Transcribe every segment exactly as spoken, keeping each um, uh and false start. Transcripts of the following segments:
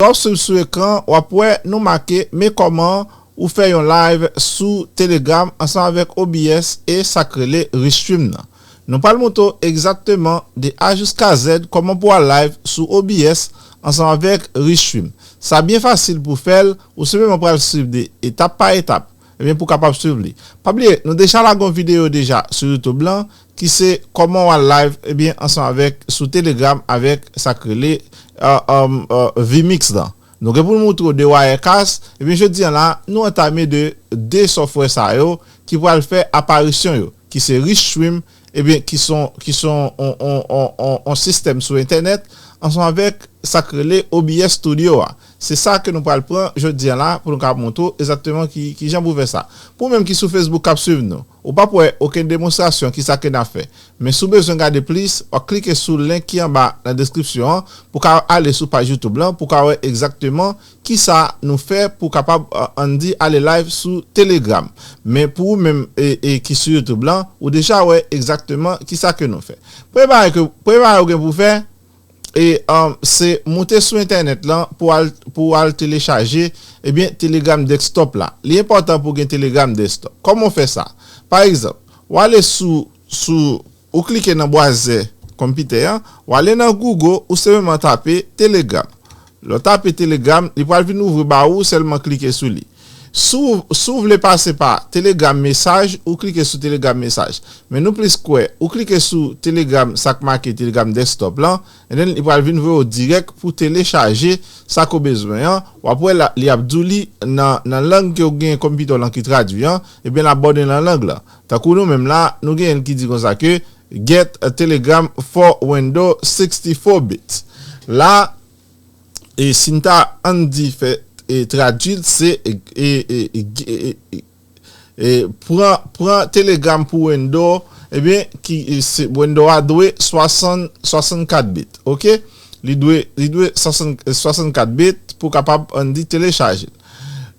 W ap swiv sou ekran, w ap wè nou make men kòman ou fè yon live sou Telegram ansanm avèk O B S e sa k rele Restream nan. Nou pral montre w egzakteman de A jiska Z kòman pou w al live sou O B S ansanm avèk Restream. Sa byen fasil pou fè l, ou senpleman pral swiv de etap pa etap. Ebyen, pou w kapab swiv li. Pa bliye, nou deja lage yon videyo deja sou YouTube lan, ki se kòman w al live, ebyen, ansanm avèk, sou Telegram avèk sa k rele, uh, um, uh, vMix lan. Nou gen pou nou montre w de Wirecast, ebyen, jodi an la, nou antame de, de software sa yo ki pral fè aparisyon yo, ki se Restream, ebyen, ki son, ki son on, on, on, on, on sistèm sou entènèt, ansanm avèk sa k rele O B S Studio a. Se sa ke nou pral pran jodi an la pou nou ka montre w egzakteman ki, ki jan pou fè sa. Pou ou menm ki sou Facebook k ap swiv nou, ou p ap wè okenn demonstrasyon ki sa ke n ap fè. Men si w bezwen gade plis, w ap klike sou link ki anba nan deskripsyon an pou w ka ale sou paj YouTube lan, pou w ka wè egzakteman ki sa nou fè pou w kapab, uh, ann di, ale live sou Telegram. Men pou ou menm e, e ki sou YouTube lan, ou deja wè egzakteman ki sa ke nou fè. Premye bagay ke, premye bagay ou gen pou fè, e, um, se moute sou entènèt lan pou al, pou al telechaje, ebyen, Telegram Desktop la. Li enpòtan pou gen Telegram Desktop. Kòman w fè sa? Pa egzanp, w ale sou, sou, ou klike nan bwazè konpitè an, w ale nan Google, ou senpleman tape Telegram. Lè w tape Telegram, li pral vin ouvri ba ou, sèlman klike sou li. Si w, si w vle pase pa Telegram Mesaj, ou klike sou Telegram Mesaj. Men nou plis kwè, ou klike sou Telegram, sa k make Telegram Desktop lan, and then li pral vin voye w dirèk pou telechaje sa ke w bezwen an. W ap wè la, li ap di w li nan, nan lang ke w gen konpitè w lan ki tradui an, ebyen l ap ba w nan lang lan. Tankou nou menm la, nou gen youn ki di konsa ke get a Telegram for Windows sixty-four bit. La, e si n ta ann di fè, e tradui l, se, e, e, e, e, e, e, e, pran, pran Telegram pou Windows, ebyen, ki, e, se, Windows a dwe swasann, swasannkat bit, oke? Li dwe, li dwe swasann, swasannkat bit pou kapab, ann di, telechaje l.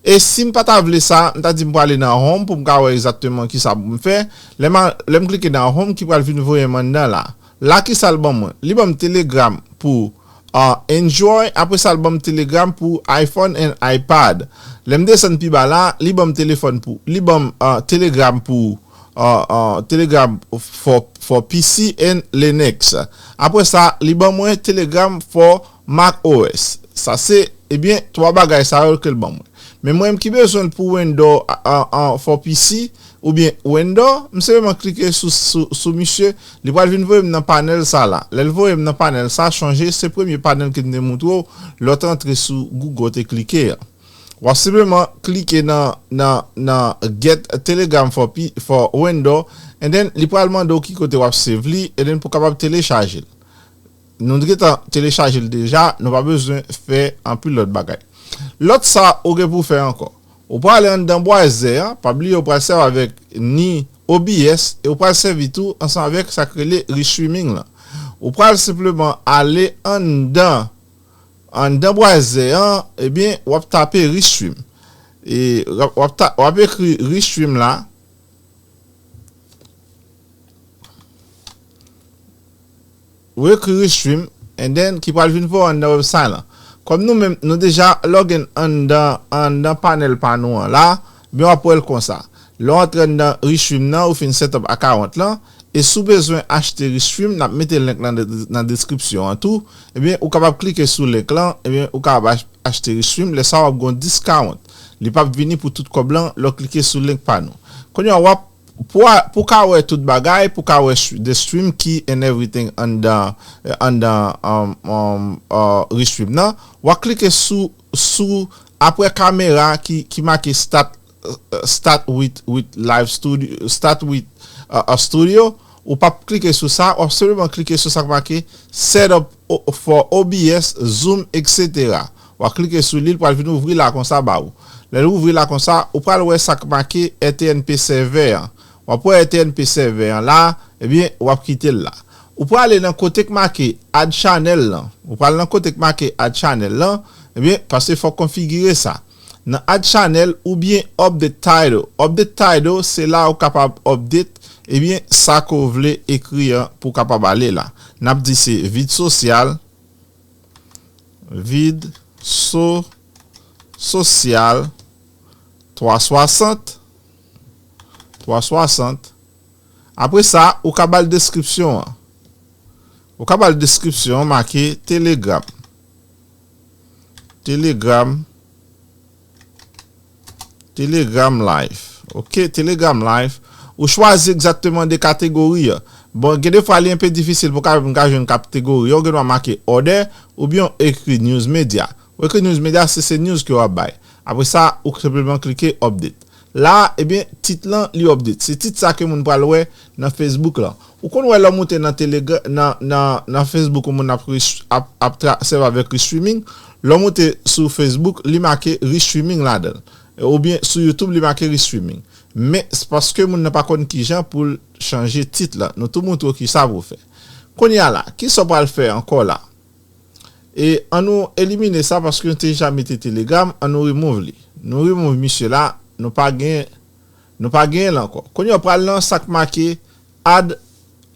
E si m pa ta vle sa, m ta di m prale nan Home pou m ka wè egzakteman ki sa pou m fè. Lè m a, lè m klike nan Home, ki pral vin voye m anndan la. La, ki sa l ban mwen? Li ban m Telegram pou, ah, Android, apre sa, l ban m Telegram pou iPhone and iPad. Lè m desann pi ba la, li ban m telefòn pou, li ban m, ah, Telegram pou, ah, ah, Telegram for, for P C and Linux. Apre sa, li ban mwen Telegram for Mac O S. Sa se, ebyen, twa bagay sa yo ke l ban mwen. Men mwen menm ki bezwen l pou Windows, a, a, a, for P C oubyen Windows, m senpleman klike sou, sou, sou misye, li pral vin voye m nan panèl sa la. Lè l voye m nan panèl sa, chonje se premye panèl ke m te montre w lè w t antre sou Google, w te klike an. W ap senpleman klike nan, nan, nan Get Telegram for P-, for Windows, and then li pral mande w ki kote w ap save li, and then pou w kapab telechaje l. Nou gentan telechaje l deja, nou pa bezwen fè anpil lòt bagay. Lòt sa ou gen pou w fè ankò. Ou prale anndan bwazè an, pa bliye ou pral sèvi avèk ni O B S e ou pral sèvi tou ansanm avèk sa k rele Restreaming lan. Ou pral senpleman ale anndan, anndan bwazè an, ebyen, w ap tape Restream. E w ap, w ap ta-, w ap ekri Restream la. Ou ekri Restream, and then ki pral vin voye w anndan website lan. Kòm nou menm, nou deja log in anndan, anndan panèl pa nou an la, men w ap wè l konsa. Lè w antre anndan Restream nan, ou fin set up account lan, e si w bezwen achte Restream, n ap mete link lan de-, nan deskripsyon an tou, ebyen, ou kapab klike sou link lan, ebyen, ou kapab ach-, achte Restream, lè sa w ap gen yon discount. Li p ap vini pou tout kòb lan, lè w klike sou link pa nou. Kounye a, w ap Pou a, pou ka wè tout bagay, pou ka wè sh-, the stream key and everything anndan, eh, anndan, um, um, uh, Restream nan, w a klike sou, sou, apre kamera ki, ki make start, uh, start with, with live studio, start with, uh, a studio, ou p ap klike sou sa, w ap senpleman klike sou sa k make set up o-, for O B S, Zoom, et cetera. W a klike sou li, l pral vin ouvri la konsa ba ou. Lè l ouvri la konsa, ou pral wè sa k make R T N P server an. W ap wè R T N P server an la, ebyen, w ap kite l la. Ou prale nan kote k make add channel lan. Ou pral nan kote k make add channel lan, ebyen, paske fòk konfigire sa. Nan add channel oubyen update title. Update title, se la ou kapab update, ebyen, sa ke w vle ekri an pou w kapab ale la. N ap di se vid sosyal, vid so, sosyal, twa swasant, twa swasant. Apre sa, ou ka ba l deskripsyon an. Ou ka ba l deskripsyon an, make Telegram. Telegram. Telegram Live. Ok, Telegram Live. Ou chwazi egzakteman de kategori an. Bon, gen de fwa li enpe difisil pou ka, ka jwenn kategori an. Ou gen dwa make order oubyen ekri news media. Ou ekri news media, se, se news ke w ap bay. Apre sa, ou senpleman klike update. La, ebyen, tit lan, li update. Se tit sa ke moun pral wè nan Facebook lan. Ou konn wè lè w moute nan Telegram, nan, nan, nan Facebook, yon moun ap, res- ap, ap tra- sèvi avèk restreaming. Lè w moute sou Facebook, li make restreaming ladan l. Oubyen sou YouTube, li make restreaming. Men, se paske moun nan pa konn kijan pou l chanje tit lan. Nou tou montre w kisa pou w fè. Kounye a la, kisa w pral fè ankò la? E ann nou elimine sa paske nou te deja mete Telegram, ann nou remove li. Nou remove misye la, nou pa gen, nou pa genyen l ankò. Kounye a w pral nan sa k make add,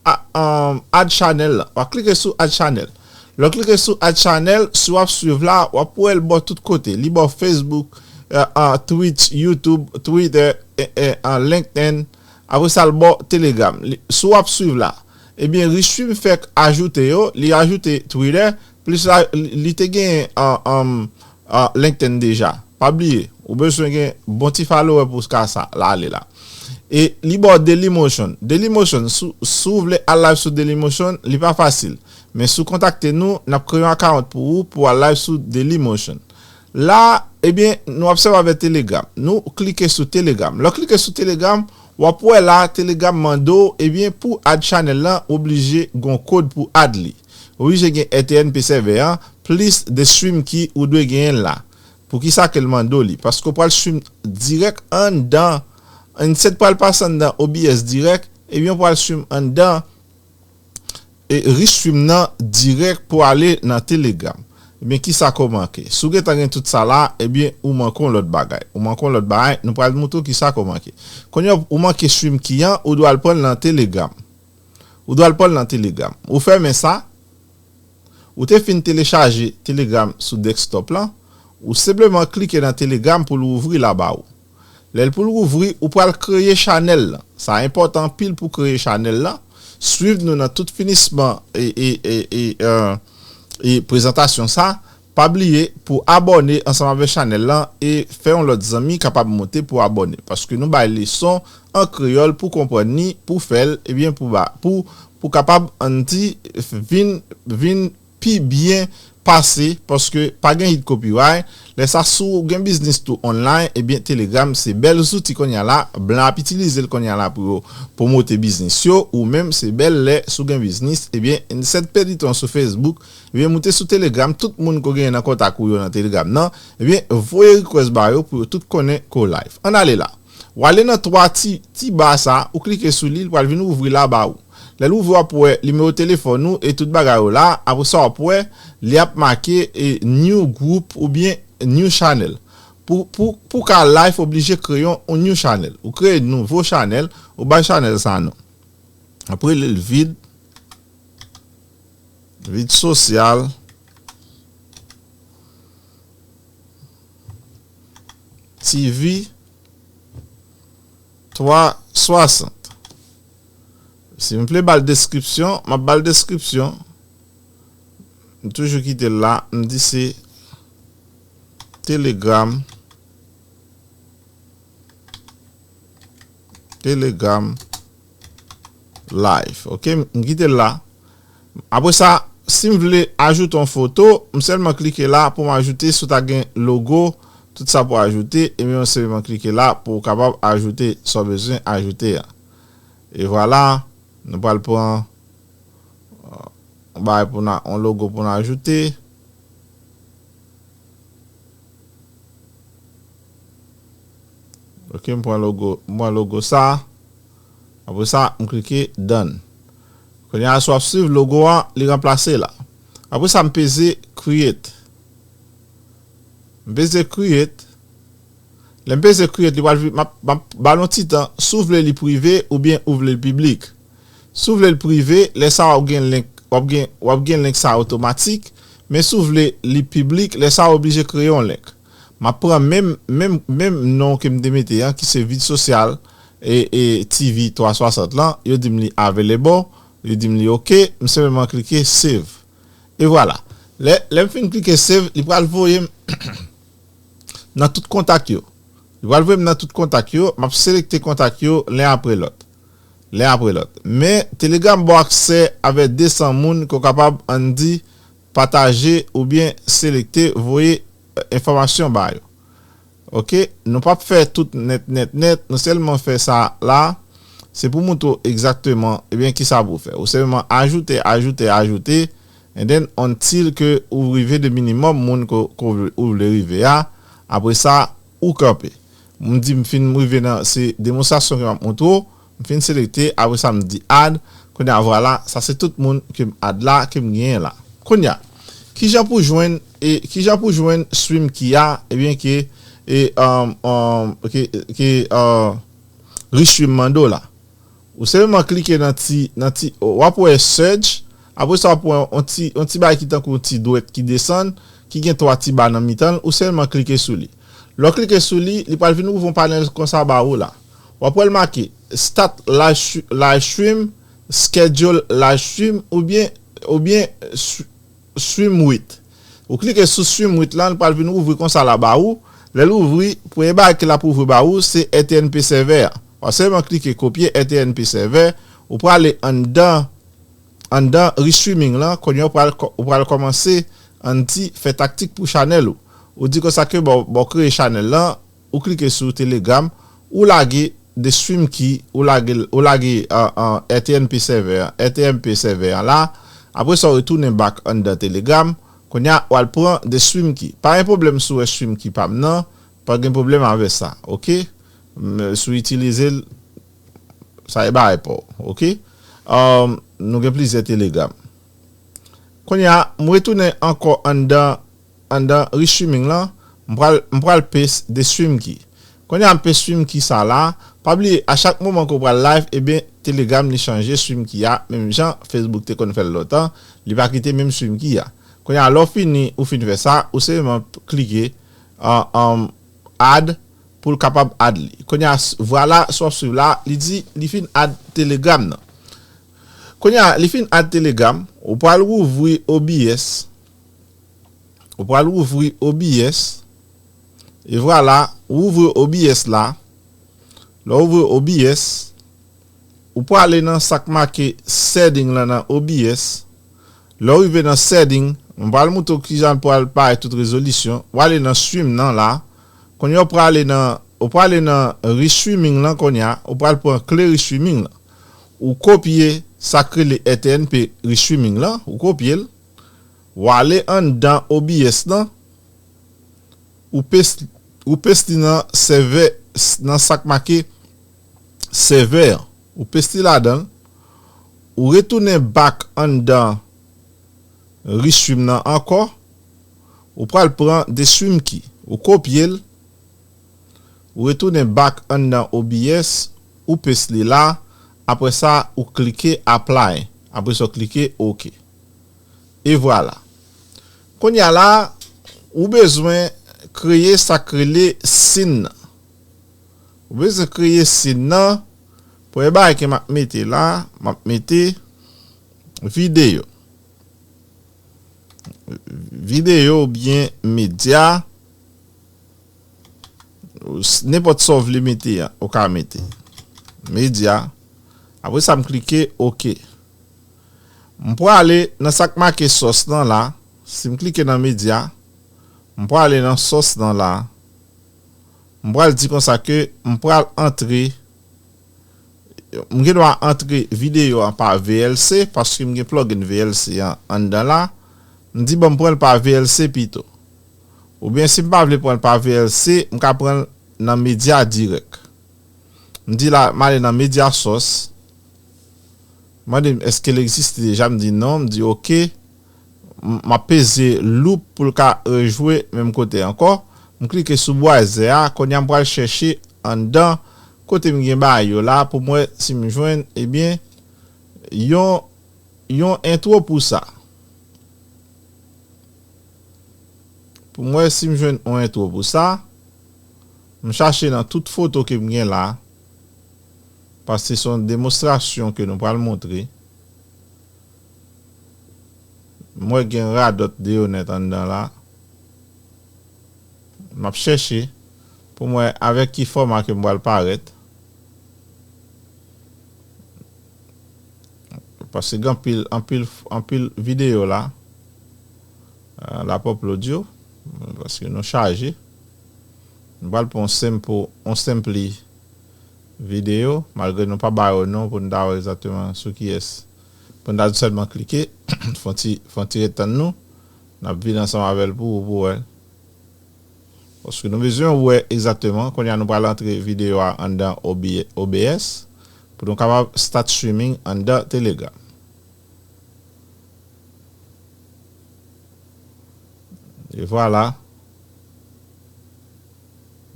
a- um, add channel la. W ap klike sou add channel. Lè w klike sou add channel, si w ap swiv la, w ap wè l bò tout kote. Li bò Facebook, uh, uh, Twitch, YouTube, Twitter, e, e, uh, LinkedIn. Apre sa, l bò Telegram. Li- Si w ap swiv la, ebyen, Restream fèk ajoute yo, li ajoute Twitter, plis la, li li te gen an, an, an, LinkedIn deja. Pa bliye, ou bezwen gen bon ti follower pou ka sa, l ale la. E li ba w Dailymotion. Dailymotion, si, si w vle al live sou Dailymotion, li pa fasil. Men si w kontakte nou, n ap kreye yon account pou ou, pou w al live sou Dailymotion. La, ebyen, nou ap sèvi avèk Telegram. Nou klike sou Telegram. Lè w klike sou Telegram, w ap wè la, Telegram mande w, ebyen, pou add channel lan, w oblije gen yon kòd pou add li. W oblije gen R T N P server an, plis de stream key ou dwe genyen la. Poukisa ke l mande w li? Paske w pral stream dirèk anndan, instead pral pase anndan O B S dirèk, ebyen, w pral stream anndan e Restream nan dirèk pou ale nan Telegram. Ebyen, kisa ke w manke? Si w gentan gen tout sa la, ebyen, ou manke yon lòt bagay. Ou manke yon lòt bagay, nou pral montre w kisa ke w manke. Kounye a, ou manke stream key an, ou dwe al pran l nan Telegram. Ou dwe al pran l nan Telegram. Ou fèmen sa, ou te fin telechaje Telegram sou desktop lan, ou senpleman klike nan Telegram pou l ouvri la ba ou. Lè l pou l ouvri, ou pral kreye chanèl lan. Sa enpòtan anpil pou kreye chanèl lan. Swiv nou nan tout finisman e, e, e, e, e, e prezantasyon sa. Pa bliye pou abòne ansanm avèk chanèl lan e fè yon lòt zanmi kapab monte pou abòne. Paske nou bay leson an kreyòl pou konprann li, pou fè l, ebyen, pou ba, pou, pou kapab, ann di, vin, vin pi byen pase, paske pa gen hit copyright. Lè sa, si w gen biznis tou online, ebyen, Telegram se bèl zouti kounye a la, blan ap itilize l kounye a la pou yo pwomote biznis yo, ou menm se bèl lè si w gen biznis, ebyen, instead pèdi tan w sou Facebook, ebyen, moute sou Telegram, tout moun ke w genyen nan kontak ou yo nan Telegram nan, ebyen, voye request ba yo pou yo tout konnen ke w live. Ann ale la. W ale nan twa ti, ti ba sa, ou klike sou li, l pral vin ouvri la ba ou. Lè l ouvri, w ap wè nimewo telefòn ou e tout bagay ou la. Apre sa, w ap wè, li ap make e new group oubyen new channel. Pou, pou, pou ka live, oblije kreye yon, yon new channel. Ou kreye nouvo channel, ou bay channel sa non. Apre, rele l vid, vid sosyal, T V twa swasant. Si m vle ba l deskripsyon, m ap ba l deskripsyon. M toujou kite l la, m di se Telegram. Telegram Live. Ok, m kite l la. Apre sa, si m vle ajoute yon foto, m sèlman klike la pou m ajoute, si w ta gen logo, tout sa pou ajoute, ebyen, m sèlman klike la pou w kapab ajoute sa w bezwen ajoute a. E vwala, nou pral pran, euh, yon bagay pou n a, yon logo pou n ajoute. Ok, m pran logo, m pran logo sa. Apre sa, m klike done. Kounye a, si w ap swiv logo an, li ranplase la. Apre sa, m peze create. M peze create. Lè m peze create, li pral vi-, m ap, m ap ba l yon ti tan. Si w vle li prive oubyen ou vle l piblik. Si w vle l prive, lè sa a w ap gen link, w ap gen, w ap gen link sa a otomatik. Men si w vle li piblik, lè sa a w oblije kreye yon link. M ap pran menm, menm, menm non ke m te mete an, ki se Vid Sosyal e, e T V twa swasant lan, yo di m li available, yo di m li oke, m senpleman klike save. E vwala. Lè, lè m fin klike save, li pral voye m nan tout kontak yo. Li pral voye m nan tout kontak yo, m ap selekte kontak yo len apre lòt. Len apre lòt. Men, Telegram ba w aksè avè de san moun ke w kapab, ann di, pataje oubyen selekte, voye, eh, enfòmasyon ba yo. Oke, nou p ap fè tout nèt, nèt, nèt, nou sèlman fè sa la. Se pou montre w egzakteman, ebyen, kisa pou w fè. Ou sèlman ajoute, ajoute, ajoute, and then until ke ou rive de minimòm moun ke, ke ou vle, ou vle rive a. Apre sa, ou kanpe. M di m fin rive nan, se demonstrasyon ke m ap montre w. M fin selekte, apre sa m di add. Kounye a, vwala, sa se tout moun ke m add la, ke m genyen la. Kounye a, kijan pou jwenn, e, kijan pou jwenn stream key a, ebyen ke, e, um, um, ke, ke, uh, Restream mande w la. Ou sèlman klike nan ti, nan ti, w ap wè search, apre sa w ap wè yon ti, yon ti bagay ki tankou yon ti dwèt ki desann, ki gen twa ti ba nan mitan l, ou sèlman klike sou li. Lè w klike sou li, li pral vin ouvri yon panèl konsa ba ou la. W ap wè l make start live, live stream, schedule live stream, oubyen, oubyen stream with. Ou klike sou stream with lan, li pral vin ouvri konsa la ba ou. Lè l ouvri, premye bagay ke l ap ouvri ba ou, se R T N P server a. W ap sèlman klike kopye R T N P server, ou prale anndan, anndan restreaming lan, kounye a ou pral, ou pral kòmanse, ann di, fè taktik pou chanèl ou. Ou di konsa ke ba w, ba w kreye chanèl lan, ou klike sou Telegram, ou lage de stream key, ou lage, ou lage, uh, uh, R T N P server, R T N P server an la. Apre sa, ou retounen back anndan Telegram. Kounye a, w al pran de stream key. Pa gen pwoblèm si w wè stream key pa m nan, pa gen pwoblèm avè sa, oke? M, si w itilize l, sa e bagay pa w, oke? Um, nou gen plizyè Telegram. Kounye a, m retounen ankò anndan anndan restreaming lan, m pral, m pral paste de stream key. Kounye a m paste stream key sa la, pa bliye, a chak moman ke w pral live, ebyen, Telegram li chanje stream key a, menm jan Facebook te konn fè l lontan, li pa kite menm stream key a. Kounye a, lè w fini, ou fin fè sa, ou sèlman klike, uh, um, add pou l kapab add li. Kounye a, vwala, si w ap swiv la, li di, li fin add Telegram nan. Kounye a, li fin add Telegram, ou pral rouvri O B S, Ou pral ouvri O B S. E vwala, ou ouvri O B S la. Lè w ouvri O B S, ou prale nan sa k make setting lan nan O B S. Lè w rive nan setting, m pral montre w kijan l pral parèt tout rezolisyon. Ou ale nan stream nan la. Kounye a ou prale nan, ou prale nan restreaming lan kounye a. Ou pral pran kle restreaming lan. Ou kopye sa k rele R T N P restreaming lan. Ou kopye l. W ale anndan O B S lan, ou pes, ou pes li nan sèvè, nan sa k make sèvè an. Ou pes li ladan l, ou retounen back anndan Restream nan ankò, ou pral pran de stream key, ou kopye l, ou retounen back anndan O B S, ou pes li la, apre sa ou klike apply, apre sa ou klike ok. E vwala. Kounye a la, ou bezwen kreye sa k rele scene nan. Ou bezwen kreye scene nan. Premye bagay ke m ap mete la, m ap mete videyo. Videyo oubyen medya, nenpòt sa w vle mete a, ou ka mete. Medya. Apre sa, m klike ok. M prale nan sa k make source lan la. Si m klike nan medya, m prale nan source lan la. M pral di konsa ke m pral antre, m gen dwa antre videyo an pa V L C, paske m gen plugin V L C an anndan la. M di, ban m pran l pa V L C pito. Oubyen, si m pa vle pran l pa V L C, m ka pran l nan medya dirèk. M di la, m ale nan medya source. Mande m, èske l egziste deja? M di non. M di ok. M, m ap peze loop pou l ka rejwe menm kote ankò. M klike sou browser a. Kounye a, m pral chèche anndan kote m gen bagay yo la pou m wè si m jwenn, ebyen, yon, yon entwo pou sa. Pou m wè si m jwenn yon entwo pou sa, m chache nan tout foto ke m gen la, paske se yon demonstrasyon ke nou pral montre. M wè gen radòt de yo nèt anndan la. M ap chèche pou m wè avèk ki fòma ke m pral parèt. Paske gen anpil, anpil, anpil videyo la. Euh, l ap upload yo. Paske nou chaje. M pral pran yon senp, yon senpli videyo, malgre nou pa ba yo non pou n ta wè egzakteman sou kiyès. Pou n ta sèlman klike, fè yon ti, fè yon ti ret tann nou. N ap vin ansanm avè l pou ou, pou wè l. Paske nou bezwen wè egzakteman. Kounye a nou pral antre videyo a anndan O B S pou nou kapab start streaming anndan Telegram. E vwala.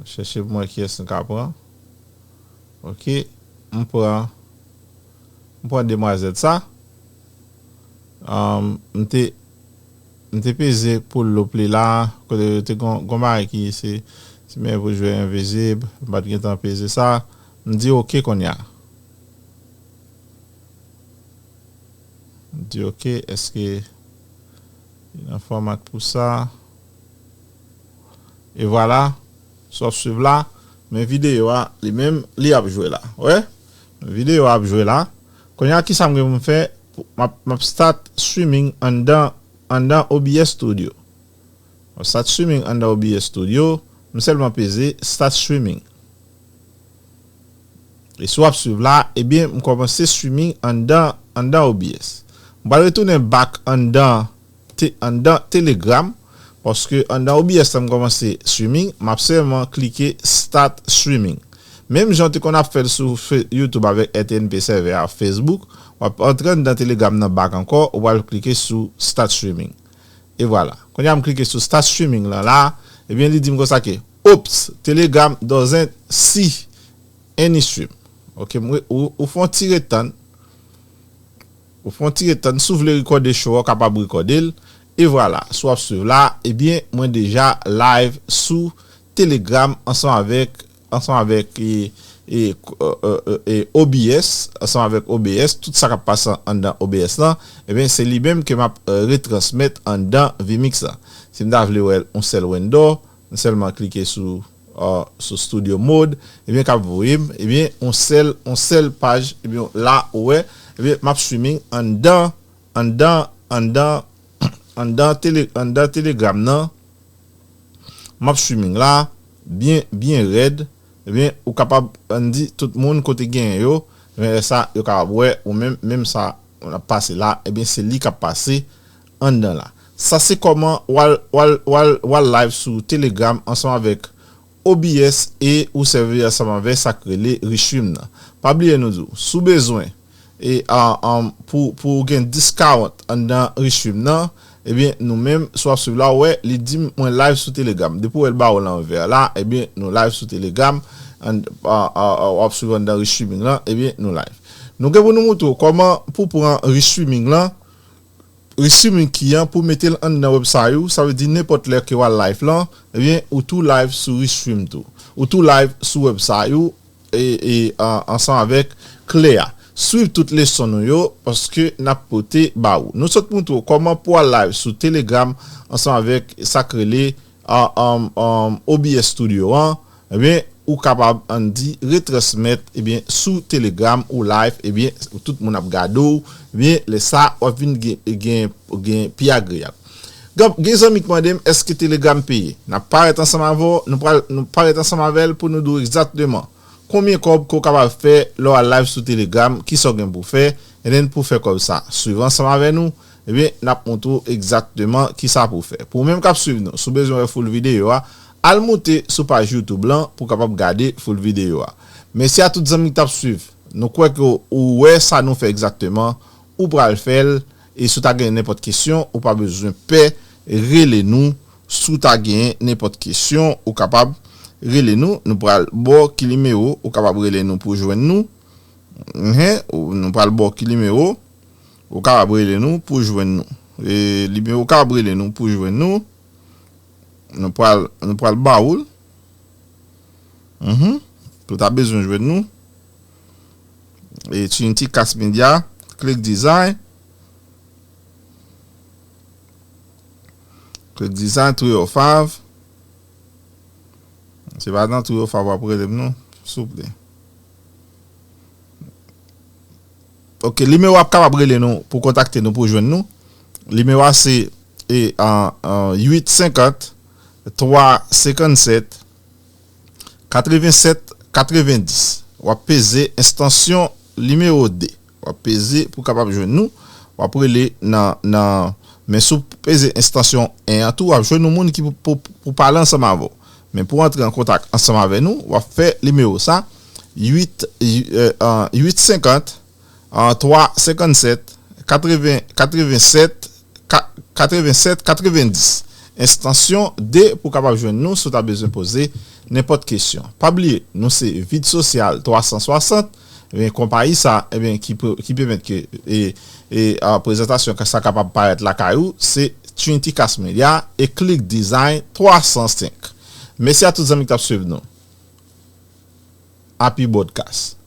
Chèche pou mwen kiyès nou ka pran. Ok. M pran, m pran demwazèl sa. Um, m te, m te peze pou loup li la. Kote yo te gon, gon bagay ki se, se men pou jwe envizib. M pa t gentan peze sa. M di ok kounye a. M di ok, èske li nan fòmat pou sa? E vwala, si w ap swiv la, men videyo a, li menm, li ap jwe la. Wè? Men videyo a ap jwe la. Kounye a, kisa m gen pou m fè? M ap, m ap start streaming anndan, anndan O B S Studio. M ap start streaming anndan O B S Studio. M sèlman peze start streaming. E si w ap swiv la, ebyen, m kòmanse streaming anndan, anndan O B S. M pral retounen back anndan, te, anndan Telegram, paske anndan O B S la m kòmanse streaming, m ap sèlman klike start streaming. Menm jan w te konn ap fè l sou Fe-, YouTube avèk R T N P server a Facebook, w ap antre anndan Telegram nan back ankò, ou pral klike sou start streaming. E vwala. Kounye a m klike sou start streaming lan la, ebyen li di m konsa ke, oops, Telegram doesn't see any stream. Ok, m re-, ou, ou fè yon ti ret tann. Ou fè yon ti ret tann. Si w vle rekòde show a, w kapab rekòde l. E vwala, si w ap swiv la, ebyen, mwen deja live sou Telegram ansanm avèk, ansanm avèk, e, e, e, e, e, O B S, ansanm avèk O B S, tout sa k ap pase anndan O B S lan, ebyen, se li menm ke m ap, e, retransmèt anndan vMix lan. Si m ta vle wè l yon sèl window, m sèlman klike sou, e, sou Studio Mode, ebyen, k ap voye m, ebyen, yon sèl, yon sèl paj, ebyen, la, ou wè, ebyen, m ap streaming anndan, anndan, anndan, anndan tele-, anndan Telegram nan, m ap streaming la, byen, byen rèd, ebyen, ou kapab, ann di, tout moun kote genyen yo, ebyen, lè sa, yo kapab wè, ou menm, menm sa, n ap pase la, ebyen, se li k ap pase anndan la. Sa se kòman w al, w al, w al, w al live sou Telegram ansanm avèk O B S e ou sèvi ansanm avè sa k rele Restream nan. Pa bliye nou di w, si w bezwen e, a, a, pou, pou w gen discount anndan Restream nan, ebyen, nou menm, si w ap swiv la, ou wè, li di m mwen live sou Telegram. Depi w wè l ba w lan vè la, ebyen, nou live sou Telegram. An, a, a, a, w ap swiv anndan Restreaming lan, ebyen, nou live. Nou gen pou nou moutre w kòman pou pran Restreaming lan, Restreaming key an pou mete l anndan website ou, sa vle di nenpòt lè ke w al live lan, ebyen, ou tou live sou Restream tou. Ou tou live sou website ou, e, e, an, ansanm avèk kle a. Swiv tout leson nou yo, paske n ap pote ba ou. Nou sot moutre w kòman pou al live sou Telegram ansanm avèk sa k rele, a, um, um, O B S Studio an, ebyen, ou kapab, ann di, retransmèt, ebyen, sou Telegram ou live, ebyen, tout moun ap gade w, ebyen, lè sa, w ap vin gen, gen, gen pi agreyab. Gen, gen zanmi k mande m, èske Telegram peye? N ap parèt ansanm avè w, nou pral, nou parèt ansanm avè l pou nou di w egzakteman konbyen kòb ke w kapab fè lè w al live sou Telegram, kisa w gen pou w fè, and then pou w fè kòb sa. Swiv ansanm avè nou, ebyen, n ap montre w egzakteman kisa pou w fè. Pou ou menm k ap swiv nou, si w bezwen wè full videyo a, al moute sou paj YouTube lan pou w kapab gade full videyo a. Mèsi a tout zanmi k t ap swiv. Nou kwè ke w, ou wè sa nou fè egzakteman, ou pral fè l, e si w ta gen nenpòt kesyon, ou pa bezwen pè, rele nou. Si w ta gen nenpòt kesyon, ou kapab rele nou. Nou pral ba w ki nimewo, ou kapab rele nou pou jwenn nou. Enhen, ou, nou pral ba w ki nimewo, ou kapab rele nou pou jwenn nou. E, nimewo ou kapab rele nou pou jwenn nou. Nou pral, nou pral ba ou l. Mhm. Pou ta bezwen jwenn nou. E Trinity Cast Media, Click Design. Click Design, three oh five. Se pa nan three oh five w ap rele m non, souple. Ok, nimewo w ap kapab rele nou pou kontakte nou, pou jwenn nou. Nimewo a se e, a, a, uit senkant, twa senkannsèt, katrevennsèt, katrevendis. W ap peze estansyon nimewo de. W ap peze pou kapab jwenn nou. W ap rele nan, nan, men si w peze estansyon en an tou, w ap jwenn yon moun ki pou, pou, pou pale ansanm avè w. Men pou antre an kontak ansanm avè nou, w ap fè nimewo sa, uit, e, a, uit senkant, a, twa senkannsèt, katreven, katrevennsèt, ka-, katrevennsèt, katrevendis. Estansyon de pou kapab jwenn nou si w ta bezwen poze nenpòt kesyon. Pa bliye, nou se Vid Sosyal twa san swasant, ebyen, konpayi sa, ebyen, ki, pe- ki pèmèt ke e, e, a, prezantasyon ka- sa kapab parèt lakay ou, se Trinity Cast Media e Click Design twa san senk. Mèsi a tout zanmi ki t ap swiv nou. Happy Broadcast.